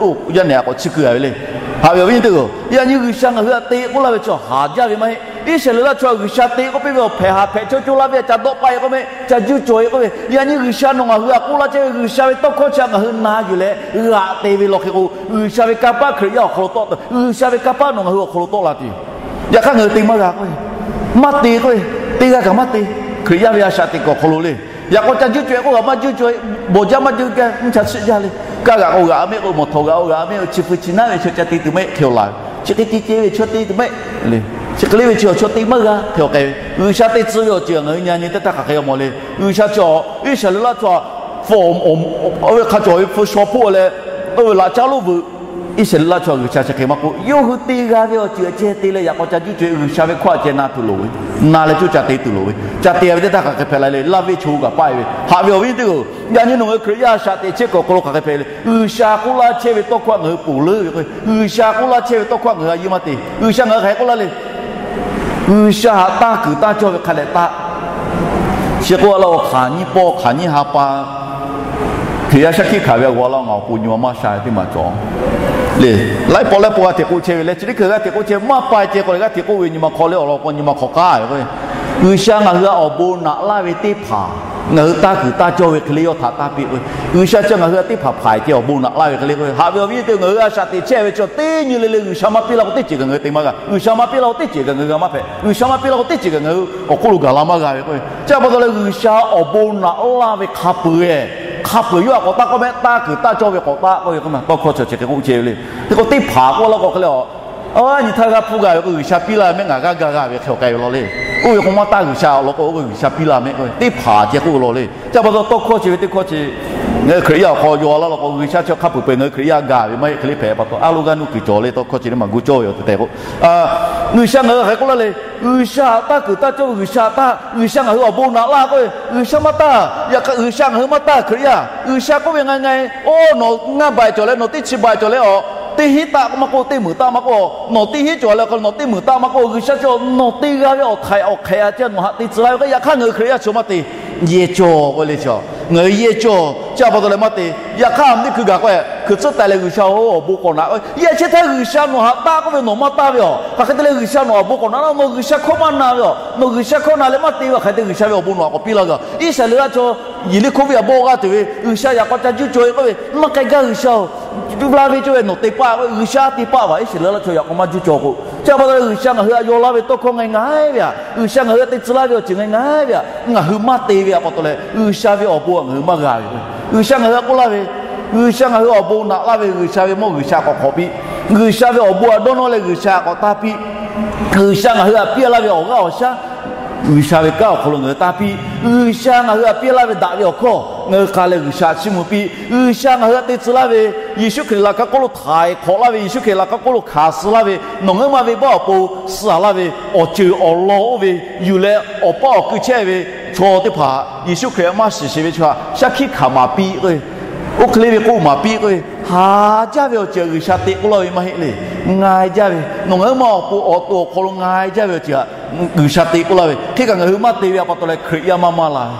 yaˇ nehˬ a k'awꞈ chiˇ keu a ve le. Haꞈ ve awˬ viˉ nyi teˇ-oˬ, yaꞈ nyi G'uiˬsha ngaˬ hui htaꞈ te k'oˆ laˇ ve chi haˍ jaˇ ve maˇ heˆ. Iˉsaˍreˍlaˆ chaw G'uiˬsha te k'oˆ piˇ ve awˬ hpehꞈ haˍ hpehꞈ cawˇ cawˇ laˇ ve a ca dawˆ paˆ e k'oˆ mehˆ, ca juˇ cawˬ e k'oˆ ve, yaꞈ nyi G'uiˬsha nawˬ ngaˬ hui htaꞈ k'oˆ laˇ chehˇ ve G'uiˬsha ve tawˇ hkawˇ chi htaꞈ ngaˬ hui na yuˬ leh g'aꞈ te ve law hk'e k'o, G'uiˬsha ve kanˇ paˆ Hkriꞈ yaˇ awˬ hk'aw lo tawˆ, G'uiˬsha ve kanˇ paˆ nawˬ ngaˬ hui awˬ hk'aw lo tawˆ la tuˬ yoˬ. Yaꞈ hk'aˇ ngaˬ hui te maˇ g'a k'oˆ ve, maˇ te k'oˆ ve, teˇ g'aˇ kaꞈ maˇ te. Hkriꞈ yaˇ ve a shaꞈ teꞈ kuiˬ awˬ hk'aw lo le, yaꞈ k'aw ca juˇ cawˬ e k'oˆ kaꞈ maˇ juˇ cawˬ e, bawˬ jaˇ maˇ juˇ kaꞈ mvuhˇ cha chiˆ jaˇ le. Kaˇ g'aꞈ k'o g'aꞈ mehˆ k'o, mawˬ htawˍ g'aꞈ k'o g'aꞈ mehˆ k'o, chi hpu chi naˉ ve chaw ca te tuˬ mehˆ hk'e laˬ ve, chi hk'e te ceh ve chaw te tuˬ mehˆ le. Chi hk'e le ve chi awˬ chaw te maˇ g'a hk'e awˬ k'ai ve, G'uiˬsha te tcuh ve awˬ ceuˬ ngaˬ hui nyi nyi teˇ htaˇ hk'aˬ hk'e g'a mawˬ le. G'uiˬsha chi Iˉsaˍreˍlaˆ chaw htaꞈ fawˬ awˬ ve hk'a cawˬ ve hpu shaw hpoˆ leh, oˇ ve laꞈ caˉ lonˉ veuꞈ, Iˉsaˍreˍlaˆ chaw G'uiˬsha chi hk'e maˇ k'oˆ, yawˇ hui te g'a ve awˬ ceuˬ a ceh te leh yaꞈ k'aw ca juˇ cawˬ e G'uiˬsha ve hkawˇ a ceh na tuˬ loˍ ve, na leh coˇ ca te tuˬ loˍ ve, ca te ve teˇ htaˇ hk'aˬ hk'e hpehꞈ la le. Laˇ ve chaw hui kaꞈ paˆ e ve, haꞈ ve awˬ viˉ teˇ-oˬ, yaꞈ nyi nawˬ ngaˬ hui Hkriꞈ yaˇ a shaꞈ teꞈ chehˇ kuiˬ awˬ hk'aw lo hk'aˬ hk'e hpehꞈ le. G'uiˬsha k'oˆ laˇ chehˇ ve tawˇ hkawˇ htaꞈ ngaˬ hui ponˬ leuˉ ve k'o, G'uiˬsha k'oˆ laˇ chehˇ ve tawˇ hkawˇ htaꞈ ngaˬ hui a yeˇ maˇ te. G'uiˬsha ngaˬ hui hk'aˬ hk'e k'oˆ laˇ le. G'uiˬsha htaꞈ tanˇ kuiˬ tanˇ cawˇ ve hk'a dehꞈ taˆ. Chi k'oˆ a laˇ, awˬ hk'aˬ nyiˇ pawˆ hk'aˬ nyiˇ ha pa Hkriꞈ yaˇ shaˉ hkiˆ hkanˍ ve a g'aw laˇ, ngaˬ awˬ pon nyi ma maˇ sha ve teˇ maˬ cawˬ le. Laiˉ pawˆ laiˉ pawˆ g'a hteꞈ k'oˆ chehˇ ve leh, chi teˇ hkui g'a hteꞈ k'oˆ chehˇ maˇ pa ceh k'o leh g'a hteꞈ k'oˆ ve nyi ma hk'aw leh awˬ lawn k'o nyi ma hk'aw k'aˉ ve k'o, G'uiˬsha ngaˬ hui htaꞈ awˬ bon naꞈ laˇ ve teˇ hpaˍ ngaˬ hui tanˇ kuiˬ tanˇ cawˇ ve hk'e le yawˇ htaꞈ tanˇ piˇ k'o, G'uiˬsha chi ngaˬ hui htaꞈ teˇ hpaˍ hpaiˍ ceh awˬ bon naꞈ laˇ ve hk'e le k'o, haꞈ ve awˬ viˉ teˇ-oˬ, ngaˬ hui a shaꞈ teꞈ chehˇ ve chi teˇ nyi le le G'uiˬsha maˇ piˇ laˇ k'o teˇ ceuˬ kaꞈ ngaˬ hui te maˇ g'a. G'uiˬsha maˇ piˇ laˇ k'o teˇ ceuˬ kaꞈ ngaˬ hui g'a maˇ hpehꞈ. G'uiˬsha maˇ piˇ laˇ k'o teˇ ceuˬ kaꞈ ngaˬ hui awˬ hk'oˆ lo gaˬ la maˇ g'a ve k'o, chi pa taw leh G'uiˬsha awˬ bon naꞈ laˇ ve hk'a peuˬ e, hk'a peuˬ yawˇ htaꞈ k'awꞈ tanˇ k'oˆ mehˆ, tanˇ kuiˬ tanˇ cawˇ ve k'awꞈ tanˇ k'oˆ ve k'o, tawˇ hkawˇ chi chi hk'e k'oˆ chehˇ ve le. Hk'e k'o teˇ hpaˍ k'oˆ laˇ k'o hk'e le a, a nyi htaˇ g'a hpuˇ g'a ve k'o G'uiˬsha piˇ laˇ ve mehˆ ngaˬ g'aˇ gaˇ g'a ve hk'e awˬ k'ai ve law le. Oˇ ve k'o maˇ tanˇ G'uiˬsha awˬ lawn k'o, oˇ ve G'uiˬsha piˇ laˇ mehˆ k'o teˇ hpaˍ ceh k'oˆ ve law le. Chi pa taw tawˇ hkawˇ chi ve teˇ hkawˇ chi ngaˬ hui Hkriꞈ yaˇ awˬ hk'aw yaw laˇ law k'o, G'uiˬsha chi hk'a peuˬ peuˬ ngaˬ hui Hkriꞈ yaˇ gaˬ ve maˇ heˆ hk'e le hpehꞈ pa taw, a lo g'aˇ nuˇ kuiˬ cawˬ le tawˇ hkawˇ chi le maˇ gu cawˇ ve yoˬ tehꞈ k'o, G'uiˬsha ngaˬ hui hk'aˬ hk'e k'oˆ laˇ le. G'uiˬsha htaꞈ tanˇ kuiˬ tanˇ cawˇ ve G'uiˬsha htaꞈ, G'uiˬsha ngaˬ hui awˬ bon naꞈ laˇ k'oˆ ve, G'uiˬsha maˇ tanˇ. Yaꞈ hk'aˇ G'uiˬsha ngaˬ hui maˇ tanˇ Hkriꞈ yaˇ. G'uiˬsha k'oˆ ve ngaˬ ngaˬ, oˇ nawˬ ngaˇ baˬ cawˬ leh nawˬ teˇ chi baˬ cawˬ leh a, teˇ hinˉ taˆ maˇ k'oˆ, teˇ meunˍ taˆ maˇ k'oˆ, nawˬ teˇ hinˉ cawˬ leh nawˬ teˇ meunˍ taˆ maˇ k'oˆ, G'uiˬsha chi nawˬ te g'a ve awˬ htaiˍ awˬ hk'ehꞈ a ceh nawˬ htaꞈ te tcuh laˇ ve k'o, yaꞈ hk'aˇ ngaˬ hui Hkriꞈ yaˇ chi maˇ te. Yehˇ cawˇ k'oˆ le chi, ngaˬ hui yehˇ cawˇ. Chi pa taw leh maˇ te. Yaꞈ hk'aˇ teˇ hkui gaˬ k'o, hkui tcuhˉ taˍ leh G'uiˬsha awˬ bon k'awꞈ naꞈ k'o, yehˇ chehˇ htaˇ G'uiˬsha nawˬ htaꞈ tanˇ k'oˆ ve nawˬ maˇ tanˇ ve a. Hk'aˬ hk'e te leh G'uiˬsha nawˬ awˬ bon k'awꞈ naꞈ la, nawˬ G'uiˬsha hkawˇ maˇ na ve a, nawˬ G'uiˬsha hkawˇ na leh maˇ te ve hk'aˬ hk'e te G'uiˬsha ve awˬ bon nawˬ htaꞈ k'awꞈ piˇ laˇ ve a. Iˉsaˍreˍlaˆ chaw Yeˍriˆhkoˇ venˇ htaꞈ bawˆ g'aˇ tuˬ ve G'uiˬsha yaꞈ k'aw ca juˇ cawˬ e k'oˆ ve, maˇ k'ai gaˇ G'uiˬsha-oˬ, laˇ ve cawˇ ve nawˬ te paˆ k'o, G'uiˬsha te paˆ ve a. Iˉsaˍreˍlaˆ chaw yaꞈ k'aw maˇ juˇ cawˬ k'o, chi pa taw leh G'uiˬsha ngaˬ hui htaꞈ yaw laˇ ve tawˇ hkawˇ ngaˬ hui ngaˬ ve a, G'uiˬsha ngaˬ hui htaꞈ te tcuh laˇ ve awˬ ceuˬ ngaˬ hui ngaˬ ve a, ngaˬ hui maˇ te ve a pa taw leh G'uiˬsha ve awˬ bon htaꞈ ngaˬ hui maˇ g'a ve. G'uiˬsha ngaˬ hui htaꞈ k'oˆ laˇ ve, G'uiˬsha ngaˬ hui awˬ bon naꞈ laˇ ve, G'uiˬsha ve mawˇ G'uiˬsha k'awꞈ hk'awꞈ piˇ, G'uiˬsha ve awˬ bon htaꞈ dawˇ nawˇ leh G'uiˬsha k'awꞈ tanˇ piˇ, G'uiˬsha ngaˬ hui htaꞈ piˇ laˇ ve awˬ g'aˇ awˬ shaˉ G'uiˬsha ve kanˉ awˬ hk'aw lo ngaˬ hui taˇ piˇ. G'uiˬsha ngaˬ hui htaꞈ piˇ laˇ ve daꞈ ve awˬ hkawˇ ngaˬ hui hk'a leh G'uiˬsha chiˇ mvuh piˇ. G'uiˬsha ngaˬ hui htaꞈ te tcuh laˇ ve Yeˍsuˆ Hkriꞈ laꞈ ka hk'oˆ lo htaiˍ hk'awꞈ laˇ ve, Yeˍsuˆ Hkriꞈ laꞈ ka hk'oˆ lo hkanˍ suh laˇ ve, nawˬ ngaˬ hui ma venˇbaˆ awˬ pon suh laˇ ve awˬ ceuˬ awˬ lawn oˇ ve yuˬ leh awˬ paˇ awˬ kui chehˇ ve chaw teˇ hpaˍ, Yeˍsuˆ Hkriꞈ maˇ shiˍ sheˍ ve chaw htaꞈ shaˉ hkiˆ hkanˍ maˍ piˇ k'o, oˇ hk'e le ve k'oˆ maˍ piˇ k'o, haˍ jaˇ ve awˬ ceuˬ htaꞈ G'uiˬsha te k'oˆ laˇ ve maˇ heˆ le. Nga-e jaˇ ve, nawˬ ngaˬ hui ma awˬ pon awˬ to awˬ hk'aw lo nga-e jaˇ ve awˬ ceuˬ htaꞈ G'uiˬsha te k'oˆ laˇ ve hk'e kaꞈ ngaˬ hui maˇ te ve pa taw leh Hkriꞈ yaˇ maˇ maˇ la ve.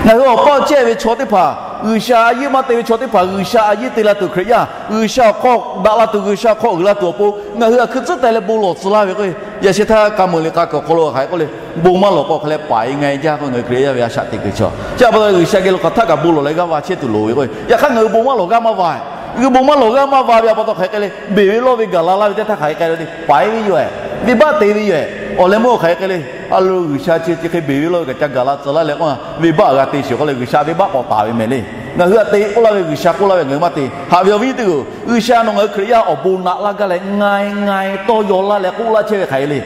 Ngaˬ hui awˬ paˇ chehˇ ve chaw teˇ hpaˍ, G'uiˬsha a yiˉ maˇ te ve chaw teˇ hpaˍ G'uiˬsha a yiˉ te la tuˬ Hkriꞈ yaˇ, G'uiˬsha awˬ hk'aw daꞈ la tuˬ, G'uiˬsha hk'aw uiˍ la tuˬ awˬ pon ngaˬ hui htaꞈ hkui tcuhˉ teh leh bon lawˬ tcuh laˇ ve k'o, yaꞈ sheh htaˇ k'a meuˍ liꞈ k'a kuiˬ awˬ hk'aw lo hk'aˬ hk'e k'oˆ le, bon maˇ lawˬ k'o hk'a leh paˍ-e nga-e jaˇ k'o, ngaˬ hui Hkriꞈ yaˇ ve a shaꞈ teꞈ kuiˬ chaw chi pa taw G'uiˬsha geh lo hk'aˬ htaˆ kaꞈ bon lawˬ leh g'aˇ va chehˇ tuˬ loˍ ve k'o, yaꞈ hk'aˇ ngaˬ hui bon maˇ lawˬ g'aˇ maˇ va. Ngaˬ hui bon maˇ lawˬ g'aˇ maˇ va ve pa taw hk'aˬ hk'e le, beˬ ve lawˇ ve gaˬ la laˇ ve teˇ htaˇ hk'aˬ hk'e k'ai le, paˍ-e ve yoˬ-ehˍ, venˇbaˆ te ve yoˬ-ehˍ, awˬ leh meuˇ hk'aˬ hk'e k'ai le, a lo G'uiˬsha chi chi hk'e beˬ ve lawˇ ve kaꞈ ca gaˬ la tcuh laˇ leh k'o, venˇbaˆ g'a te shiˍ k'oˆ leh G'uiˬsha venˇbaˆ k'awꞈ taˍ ve mehˍ le. Ngaˬ hui htaꞈ te k'oˆ laˇ ve G'uiˬsha k'oˆ laˇ ve ngaˬ hui maˇ te. Haꞈ ve awˬ viˉ teˇ g'uiˬ, G'uiˬsha nawˬ ngaˬ hui Hkriꞈ yaˇ awˬ bon naꞈ laˇ gaˇ leh nga-e nga-e tawˇ yaw laˇ leh k'oˆ laˇ chehˇ ve hk'aˬ hk'e le.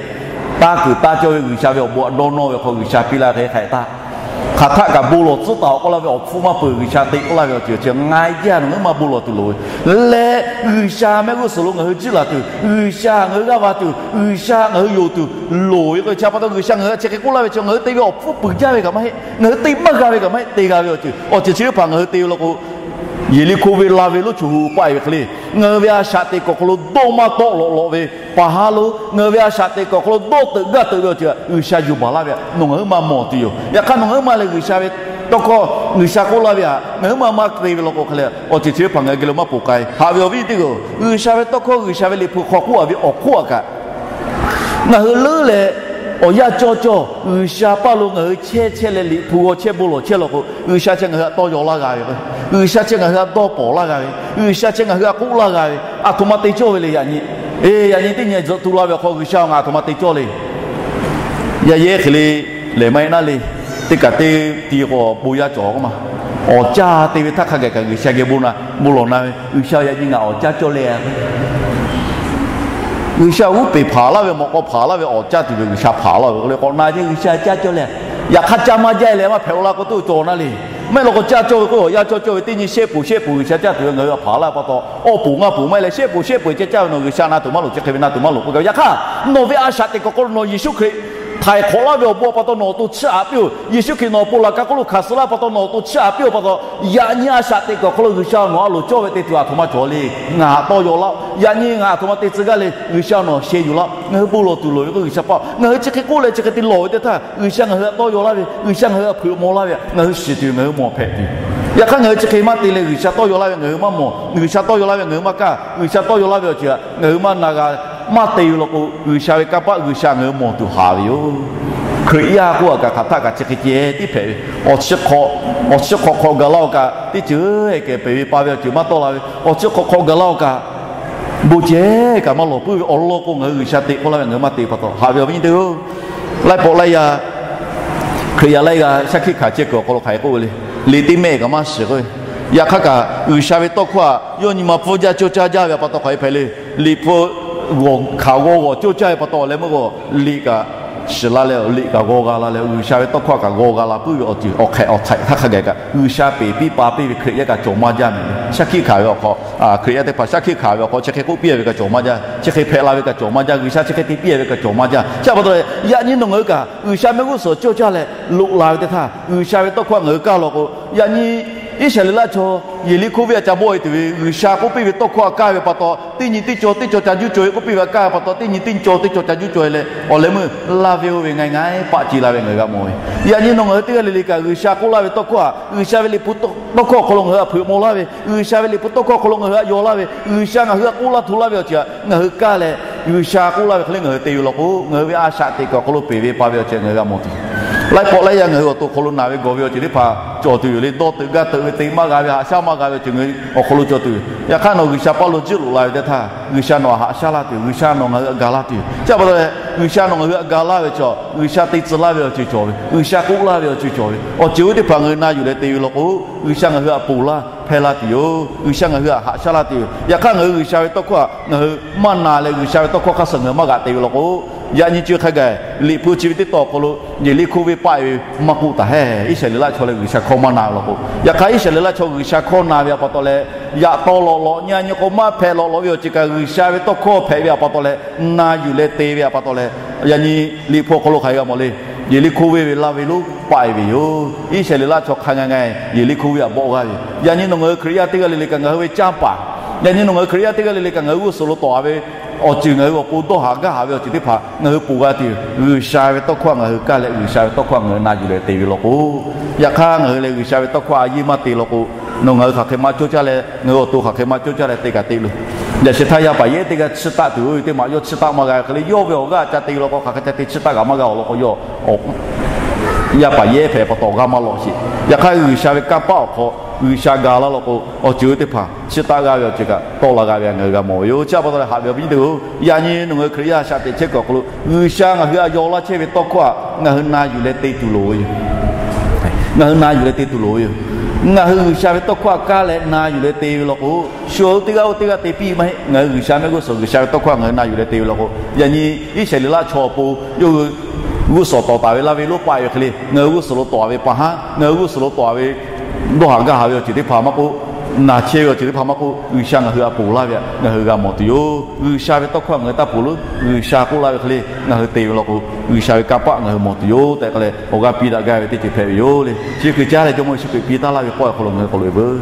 Taˇ kuiˬ taˇ cawˇ ve G'uiˬsha ve awˬ bon htaꞈ dawˇ nawˇ ve hk'aw G'uiˬsha piˇ laˇ hk'e hk'aˬ htaˇ, hk'aˬ htaˆ kaꞈ bon lawˬ tcuhˉ taˍ awˬ k'oˆ laˇ ve awˬ hpfuhˇ maˇ peuˬ G'uiˬsha te k'oˆ laˇ ve awˬ ceuˬ chi nga-e jaˇ nawˬ ngaˬ hui maˇ bon lawˬ tuˬ loˍ ve. Leh G'uiˬsha mehˆ g'uˇ suhˍ lo ngaˬ hui jiˇ laˬ tuˬ, G'uiˬsha ngaˬ hui g'aˇ va tuˬ, G'uiˬsha ngaˬ hui yonˍ tuˬ loˍ ve k'o, chi pa taw G'uiˬsha ngaˬ hui htaꞈ chi hk'e k'oˆ laˇ ve chi ngaˬ hui te ve awˬ hpfuhˇ peuˬ jaˇ ve kaꞈ maˇ heˆ, ngaˬ hui te maˇ g'a ve kaꞈ maˇ heˆ, te g'a ve awˬ ceuˬ, awˬ ceuˬ chi teˇ hpaˍ ngaˬ hui te ve law k'o, Yeˍriˆhkoˇ venˇ la ve loˉ choˬ hu paˆ-e ve hk'e le, ngaˬ hui ve a shaꞈ teꞈ kuiˬ awˬ hk'aw lo dawˇ maˇ tawˆ lawꞈ lawꞈ ve paˍ ha lo, ngaˬ hui ve a shaꞈ teꞈ kuiˬ awˬ hk'aw lo dawˇ teuꞈ gaˇ teuꞈ ve awˬ ceuˬ htaꞈ G'uiˬsha yuˬ baˬ laˇ ve htaꞈ nawˬ ngaˬ hui maˇ mawˬ tuˬ yoˬ. Yaꞈ hk'aˇ nawˬ ngaˬ hui maˇ leh G'uiˬsha ve tawˇ hkawˇ, G'uiˬsha k'oˆ laˇ ve htaꞈ ngaˬ hui maˇ maˇ te ve law k'o hk'a leh, awˬ ceuˬ chi teˇ hpaˍ ngaˬ hui geh lo maˇ poˬ k'ai. Haꞈ ve awˬ viˉ teˇ g'uiˬ, G'uiˬsha ve tawˇ hkawˇ, G'uiˬsha ve liꞈ hpu hk'aw k'oˆ-a ve awˬ hk'oˆ htaꞈ kaꞈ ngaˬ hui leuˉ leh awˬ yanˇ cawˇ cawˇ G'uiˬsha paˇ lo ngaˬ hui chehˇ chehˇ leh liꞈ hpu g'aw chehˇ bon lawˬ chehˇ law k'o, G'uiˬsha chi ngaˬ hui htaꞈ tawˇ yaw laˇ g'a ve, G'uiˬsha chi ngaˬ hui htaꞈ dawˇ pawˍ laˇ g'a ve, G'uiˬsha chi ngaˬ hui htaꞈ k'oˆ laˇ g'a ve, aˬ htoꞈ ma te cawˇ ve le yaꞈ nyi. Eˬ, yaꞈ nyi teˇ nyi tzuhꞈ tu la ve awˬ hk'aw G'uiˬsha ngaˬ aˬ htoꞈ ma te cawˇ le. Yaꞈ yehˉ hk'e le, lehˬ maˇ heˆ naˉ le. Teˇ kaꞈ teˇ ti k'o bon yaˇ cawˬ k'oˆ ma. Awˬ caˇ te ve htaˇ hk'a gaˬ kaꞈ G'uiˬsha geh bon na, bon lawˬ na ve, G'uiˬsha yaꞈ nyi ngaˬ awˬ caˇ cawˇ le. G'uiˬsha g'uˇ peˬ hpanˍ laˇ ve, mawꞈ k'aw hpanˍ laˇ ve, awˬ caˇ tuˬ ve G'uiˬsha hpanˍ laˇ ve k'o le, k'awꞈ na ceh G'uiˬsha caˇ cawˇ le. Yaꞈ hk'aˇ caˇ maˇ jaˇ leh maˇ hpehꞈ-o la k'o, toˇ cawˬ naˉ le. Maˇ heˆ law k'o caˇ cawˇ ve k'o, awˬ yanˇ cawˇ cawˇ ve teˇ nyi shehˆ poˍ shehˆ poˍ G'uiˬsha caˇ tuˬ ve ngaˬ hui htaꞈ hpanˍ laˇ ve pa taw, awˬ poˍ ngaˇ poˍ maˇ heˆ leh shehˆ poˍ shehˆ poˍ ceh caˇ ve nawˬ G'uiˬsha na tuˬ maˇ loˍ, chi hk'e ve na tuˬ maˇ loˍ k'oˆ gaˇ ve. Yaꞈ hk'aˇ nawˬ ve a shaꞈ teꞈ kuiˬ awˬ hk'aw lo nawˬ Yeˍsuˆ Hkriꞈ htaiˍ hk'awꞈ laˇ ve awˬ bon pa taw nawˬ awˬ to chiˇ aꞈ piˇ-oˬ. Yeˍsuˆ Hkriꞈ nawˬ awˬ pon laꞈ ka hk'oˆ lo hkanˍ suh laˇ pa taw nawˬ awˬ to chiˇ aꞈ piˇ-oˬ pa taw, yaꞈ nyi a shaꞈ teꞈ kuiˬ awˬ hk'aw lo G'uiˬsha nawˬ a loˍ cawˇ ve te tuˬ aˬ htoꞈ ma cawˬ le. Ngaˬ htaꞈ tawˇ yaw laˇ-oˆ. Yaꞈ nyi ngaˬ aˬ htoꞈ ma te tcuh gaˇ le. G'uiˬsha nawˬ sheh yuˬ laˇ-oˆ. Ngaˬ hui bon lawˬ tuˬ loˍ ve k'o, G'uiˬsha paˇ ngaˬ hui chi hk'e k'oˆ leh chi hk'e te lawˬ ve teˇ htaˇ, G'uiˬsha ngaˬ hui htaꞈ tawˇ yaw laˇ ve, G'uiˬsha ngaˬ hui htaꞈ hpeuꞈ maw laˇ ve htaꞈ ngaˬ hui shiˍ tuˬ ngaˬ hui mawˬ hpehꞈ tuˬ. Yaꞈ hk'aˇ ngaˬ hui chi hk'e maˇ te leh G'uiˬsha tawˇ yaw laˇ ve ngaˬ hui maˇ mawˬ. G'uiˬsha tawˇ yaw laˇ ve ngaˬ hui maˇ kaˇ. G'uiˬsha tawˇ yaw laˇ ve awˬ ceuˬ htaꞈ ngaˬ hui maˇ na g'a, maˇ te ve law k'o, G'uiˬsha ve kanˇ paˆ G'uiˬsha ngaˬ hui mawˬ tuˬ haˍ ve yoˬ. Hkriꞈ yaˇ k'oˆ-a kaꞈ hk'aˬ htaˆ kaꞈ chi hk'e ceh tiˉ hpehꞈ ve, awˬ chi hk'awꞈ hk'awꞈ gaˬ laˇ-oˬ kaꞈ, teˇ ceuˬ kehˬ pehˬ ve pa ve awˬ ceuˬ maˇ tawˆ la ve, awˬ chi hk'awꞈ hk'awꞈ gaˬ laˇ-oˬ kaꞈ, bon ceh kaꞈ maˇ lawˬ puiˉ ve awˬ lawn k'o, ngaˬ hui G'uiˬsha te k'oˆ laˇ ve ngaˬ hui maˇ te pa taw haꞈ ve awˬ viˉ teˇ-oˬ. Laiˉ pawˆ laiˉ yaˇ Hkriꞈ yaˇ laiˉ g'aˇ shaˉ hkiˆ hkanˍ chehˇ kuiˬ awˬ hk'aw lo hk'aˬ hk'e k'oˆ ve le. Liꞈ teˇ mehˆ kaꞈ maˇ shiˍ k'oˆ ve. Yaꞈ hk'aˇ kaꞈ G'uiˬsha ve tawˇ hkawˇ htaꞈ yawˇ nyi ma pfuhˇ jaˇ cawˇ caˇ jaˇ ve pa taw hk'aˬ hk'e hpehꞈ le. Liꞈ hpu hkanˍ g'aw g'awˬ cawˇ caˇ ve pa taw leh meuˇ k'o, liꞈ kaꞈ shiˍ la leh, liꞈ kaꞈ g'aw g'a la leh, G'uiˬsha ve tawˇ hkawˇ kaꞈ g'aw g'a la puiˉ ve awˬ ceuˬ awˬ hk'ehꞈ awˬ htaiꞈ htaˇ hk'a gaˬ kaꞈ G'uiˬsha peˍ piˇ pa piˇ ve Hkriꞈ yaˇ kaꞈ cawˬ maˇ jaˇ mehˍ le. Shaˉ hkiˆ hkanˍ ve awˬ hk'aw, Hkriꞈ yaˇ teˇ hpaˍ shaˉ hkiˆ hkanˍ ve awˬ hk'aw chi hk'e k'oˆ piˇ ve kaꞈ cawˬ maˇ jaˇ. Chi hk'e hpehꞈ la ve kaꞈ cawˬ maˇ jaˇ. G'uiˬsha chi hk'e te piˇ ve kaꞈ cawˬ maˇ jaˇ. Chi pa taw leh yaꞈ nyi nawˬ ngaˬ hui kaꞈ G'uiˬsha mehˆ g'uˇ suhˍ cawˇ caˇ leh loꞈ la ve teˇ htaˇ, G'uiˬsha ve tawˇ hkawˇ htaꞈ ngaˬ hui kaˇ law k'o, yaꞈ nyi Iˉsaˍreˍlaˆ chaw Yeˍriˆhkoˇ venˇ a ca bawˆ-e tuˬ ve G'uiˬsha k'oˆ piˇ ve tawˇ hkawˇ htaꞈ kaˇ ve pa taw, teˇ nyi teˇ cawˬ teˇ cawˬ ca juˇ cawˬ-e k'oˆ piˇ ve htaꞈ kaˇ ve pa taw, teˇ nyi teˇ cawˬ teˇ cawˬ ca juˇ cawˬ-e leh, awˬ leh meuˇ laˇ ve oˇ ve ngaˬ hui ngaˬ-e paˆ ce la ve ngaˬ hui g'a mawˬ ve. Yaꞈ nyi nawˬ ngaˬ hui teˇ g'aˇ le le kaꞈ G'uiˬsha k'oˆ laˇ ve tawˇ hkawˇ htaꞈ, G'uiˬsha ve liꞈ hpu tawˇ hkawˇ awˬ hk'aw lo ngaˬ hui htaꞈ hpeuꞈ maw laˇ ve, G'uiˬsha ve liꞈ hpu tawˇ hkawˇ awˬ hk'aw lo ngaˬ hui htaꞈ yaw laˇ ve, G'uiˬsha ngaˬ hui htaꞈ k'oˆ laˇ hto laˇ ve awˬ ceuˬ htaꞈ ngaˬ hui kaˇ leh, G'uiˬsha k'oˆ laˇ ve hk'e le ngaˬ hui te ve law k'o, ngaˬ hui ve a shaꞈ teꞈ kuiˬ awˬ hk'aw lo peˬ ve pa ve awˬ ceuˬ ngaˬ hui g'a mawˬ tuˬ yoˬ. Laiˉ pawˆ laiˉ yaˇ ngaˬ hui awˬ to hk'aw lo naˬ ve gawˬ ve awˬ ceuˬ teˇ hpaˍ cawˬ tuˬ yoˬ le. Dawˇ teuꞈ gaˇ teuꞈ ve, te maˇ g'a ve, haꞈ shaˉ maˇ g'a ve awˬ ceuˬ ngaˬ hui awˬ hk'aw lo cawˬ tuˬ yoˬ. Yaꞈ hk'aˇ nawˬ G'uiˬsha paˇ lo jiˇ loꞈ la ve teˇ htaˇ, G'uiˬsha nawˬ htaꞈ haꞈ shaˉ laˇ tuˬ yoˬ. G'uiˬsha nawˬ ngaˬ hui htaꞈ ga laˇ tuˬ yoˬ. Chi pa taw leh, G'uiˬsha nawˬ ngaˬ hui htaꞈ ga laˇ ve chaw, G'uiˬsha te tcuh laˇ ve awˬ ceuˬ cawˬ ve, G'uiˬsha k'oˆ laˇ ve awˬ ceuˬ cawˬ ve, awˬ ceuˬ oˇ teˇ hpaˍ ngaˬ hui na yuˬ leh te ve law k'o, G'uiˬsha ngaˬ hui htaꞈ ponˬ laˇ hpehˇ laˇ tuˬ yoˬ. G'uiˬsha ngaˬ hui htaꞈ haꞈ shaˉ laˇ tuˬ yoˬ. Yaꞈ hk'aˇ ngaˬ hui G'uiˬsha ve tawˇ hkawˇ htaꞈ ngaˬ hui maˇ na leh, G'uiˬsha ve tawˇ hkawˇ hk'aˇ suh ngaˬ hui maˇ g'aꞈ te ve law k'o, Yaꞈ nyi co hk'a gaˬ Liꞈ hpu chi ve teˇ tawn awˬ hk'aw lo Yeˍriˆhkoˇ venˇ paˆ-e ve maˇ k'oˆ taˍ heˆ. Iˉsaˍreˍlaˆ chaw leh G'uiˬsha hkawˇ maˇ na ve law k'o, yaꞈ hk'aˇ Iˉsaˍreˍlaˆ chaw G'uiˬsha hkawˇ na ve a pa taw leh, yaꞈ taw lawꞈ lawꞈ nyi a nyi k'o maˇ hpehꞈ lawꞈ lawꞈ ve awˬ ceuˬ kaꞈ G'uiˬsha ve tawˇ hkawˇ hpehꞈ ve a pa taw leh, na yuˬ leh te ve a pa taw leh, yaꞈ nyi Liꞈ hpu awˬ hk'aw lo hk'aˬ hk'e g'a mawˬ le. Yeˍriˆhkoˇ venˇ ve laˇ ve lonˉ paˆ-e ve yoˬ. Iˉsaˍreˍlaˆ chaw hk'a nga nga Yeˍriˆhkoˇ venˇ htaꞈ bawˆ g'aˇ ve. Yaꞈ nyi nawˬ ngaˬ hui Hkriꞈ yaˇ teˇ g'aˇ le le kaꞈ ngaˬ hui ve canˇ paˍ, yaꞈ nyi nawˬ ngaˬ hui Hkriꞈ yaˇ teˇ g'aˇ le le kaꞈ ngaˬ hui g'uˇ suhˍ lo tawˍ-a ve awˬ ceuˬ, ngaˬ hui awˬ pon dawˇ haˍ gaˇ haˍ ve awˬ ceuˬ teˇ hpaˍ ngaˬ hui ponˬ g'a tuˬ, G'uiˬsha ve tawˇ hkawˇ htaꞈ ngaˬ hui kaˇ leh G'uiˬsha ve tawˇ hkawˇ htaꞈ ngaˬ hui na yuˬ leh te ve law k'o, yaꞈ hk'aˇ ngaˬ hui lehˬ G'uiˬsha ve tawˇ hkawˇ htaꞈ a yeˇ maˇ te law k'o, nawˬ ngaˬ hui hk'aˬ hk'e maˇ cawˇ caˇ leh ngaˬ hui awˬ to hk'aˬ hk'e maˇ cawˇ caˇ leh te kaꞈ te loˬ. Yaꞈ shehˍ htaˇ yaˇ paˍ yehˉ teˇ g'aˇ chiˇ taˆ tuˬ oˇ ve teˇ maˬ yawˇ chiˇ taˆ maˇ g'a ve hk'e le, yawˇ ve awˬ g'aˇ ca te law k'o hk'aˬ hk'e ca te chiˇ taˆ kaꞈ maˇ g'a awˬ lawn k'o, yawˇ yaˇ paˍ yehˉ hpehꞈ pa taw g'a maˇ lawꞈ sheˍ. Yaꞈ hk'aˇ G'uiˬsha ve kanˇ paˆ awˬ hk'aw G'uiˬsha ga laˇ law k'o, awˬ ceuˬ oˇ teˇ hpaˍ chiˇ taˆ g'a ve awˬ ceuˬ kaꞈ tawˆ la g'a ve htaꞈ ngaˬ hui g'a mawˬ ve yoˬ. Chi a pa taw leh haꞈ ve awˬ viˉ nyi teˇ hpaˍ-oˬ, yaꞈ nyi nawˬ ngaˬ hui Hkriꞈ yaˇ shaꞈ teꞈ chehˇ kuiˬ awˬ hk'aw lo G'uiˬsha ngaˬ hui htaꞈ yaw laˇ chehˇ ve tawˇ hkawˇ htaꞈ ngaˬ hui na yuˬ leh te tuˬ loˍ ve yoˬ. Ngaˬ hui na yuˬ leh te tuˬ loˍ ve yoˬ. Ngaˬ hui G'uiˬsha ve tawˇ hkawˇ htaꞈ kaˇ leh na yuˬ leh te ve law k'o, shu oˇ teˇ g'aˇ oˇ teˇ g'aˇ te piˇ maˇ heˆ. Ngaˬ hui G'uiˬsha mehˆ g'uˇ suhˍ G'uiˬsha ve tawˇ hkawˇ htaꞈ ngaˬ hui na yuˬ leh te ve law k'o, yaꞈ nyi Iˉsaˍreˍlaˆ chaw awˬ pon yawˇ hui g'uˇ suhˍ tawˍ taˍ ve laˇ ve lonˉ paˆ-e ve hk'e le, ngaˬ hui g'uˇ suhˍ lo tawˍ ve pa haˉ, ngaˬ hui g'uˇ suhˍ lo tawˍ ve dawˇ haˍ gaˇ haˍ ve awˬ ceuˬ teˇ hpaˍ maˇ k'oˆ, naˬ chehˇ ve awˬ ceuˬ teˇ hpaˍ maˇ k'oˆ, G'uiˬsha ngaˬ hui htaꞈ ponˬ laˇ ve htaꞈ ngaˬ hui g'a mawˬ tuˬ yoˬ. G'uiˬsha ve tawˇ hkawˇ htaꞈ ngaˬ hui taˇ ponˬ lo, G'uiˬsha k'oˆ laˇ ve hk'e le ngaˬ hui te ve law k'o, G'uiˬsha ve kanˇ paˆ ngaˬ hui mawˬ tuˬ yoˬ tehꞈ k'oˆ leh awˬ g'aˇ piˇ daꞈ gaˇ ve teˇ ceuˬ hpehꞈ ve yoˬ le. Chi hk'e caˉ leh Jawˇmawˇ Yeˍsuˆ Hkriꞈ piˇ taˉ laˇ ve k'awˇ awˬ hk'aw lo ngaˬ hui k'awꞈ loꞈ-e veuˬ